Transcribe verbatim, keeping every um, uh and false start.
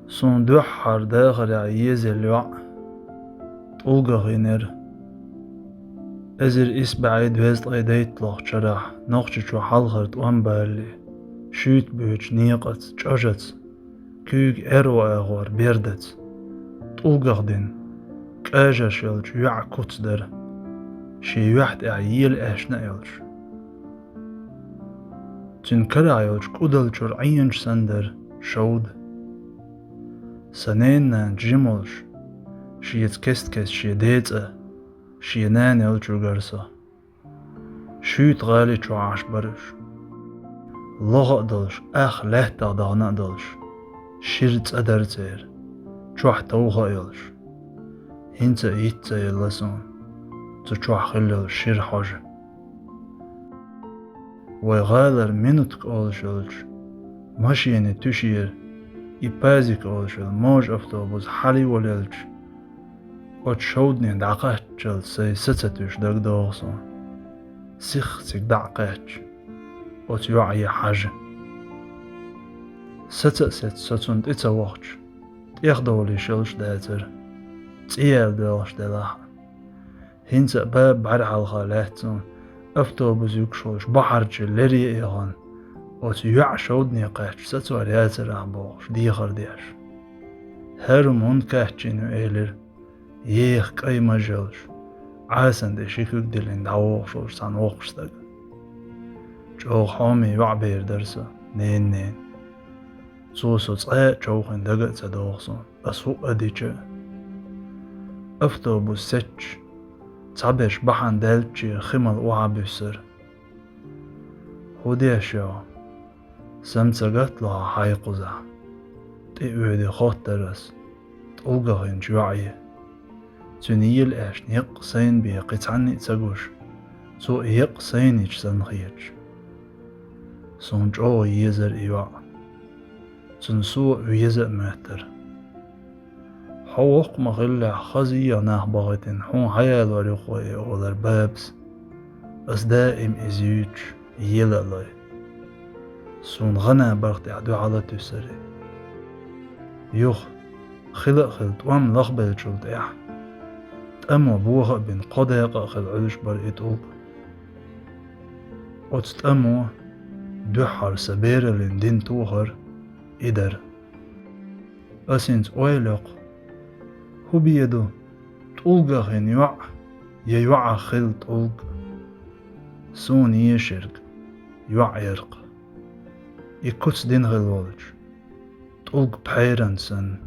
Суна дуьххьара дахарехь езъелла йоӀ тӀулгах йинера. Эзар исс бӀе дезткъе дейтталгӀачу шарахь Нохчийчохь хьалхара тӀом балале, шуьйта боьдучу некъаца, чӀожаца, куьйга аьрру агӀор бердаца, тӀулгах дина, кӀажарш йолчу йоӀан куц дара, шен юьхь тӀехь ела аьшна а йолуш. Цуьнан карахь йолчу кӀудалчуьра Ӏеначу санна дара шовда. Сан ненан нана жима волуш, шеца кест-кеста шен ден цӀа, шен нана йолчу гара со. Шуьйта гӀали чохь Ӏаш бара уьш. Лоха а долуш, ах лаьттах дахана а долуш, шира цӀа дара церан, чохь товха а йолуш. ХӀинца а йиц ца елла суна цу чохь хилла йолу шира хьожа. Вай гӀалара Минутка олуш йолчу машенан туьшера и Пазик олуш йолу можа автобус хьалаволавелча, оцу шовданийн дӀакхаччалц сайн са ца туьйсуш дагадогӀу суна. Сихха цига дӀа а кхаьчча, оцу йоӀе хьажа. Саца а сецна со цунна тӀе ца вахча, тӀехдовла йиш йолуш дацара, цӀе яьлла доьлхуш делахь а. ХӀинца а баба бӀаьра хьалха лаьцна, автобус юьгуш волуш бахьарчу лере а яхана, оцу йоӀа шовдане кхаьчча сацор яцара ахь бохуш, дехар деш. ХӀара хӀума хӀунда кхаьчна ю элира, еха кӀай маж йолуш, Ӏасан тӀе ши куьг диллина дӀавогӀуш волуш цхьана воккхачу стага. ЧӀогӀа хьоме йоӀ бер дара со, ненан нена. Цо со цкъа а човхийна дага а ца догӀу суна, ас хӀуъа дича а. Автобус сецча, цхьаберш бахьана даьллачеран хи мала охьабуьссура. ХӀун деш йо? Сан ца гатла хьо хьайн кхузахь? ТӀе оьдий хоттара ас тӀулгах йинчу йоӀе. Цуьнан ела аьшна еккъа сайна бен кхин цхьанна а ца гуш, цо и еккъа сайна йича санна хеташ. Суна чӀогӀа езара и йоӀ. Цунна со а веза а моьттара. Хьо воккха ма-хиллехь, хаза а нах бахийтина, хьуна хьаялор юха вай олар бабас. Ас даим иза юьйцуш, ела а лой. Суна гӀан а барх тӀехь дуьхьал а туьссура. Юха, хила а хилла тӀом лахбеллачул тӀаьхьа, тӀамо боха а бина, кхо дакъа а хилла Ӏуьллуш бара и тӀулг. Оцу тӀамо дуьххьара сан бераллин дина тохар и дара. Ас хӀинца ойла йоккху, хӀун бен ду, тӀулгах йина йоӀ я йоӀах хилла тӀулг? Суна ешарг йоӀ яра-кх. И куц дина хилла волчу тӀулг пхьеран санна,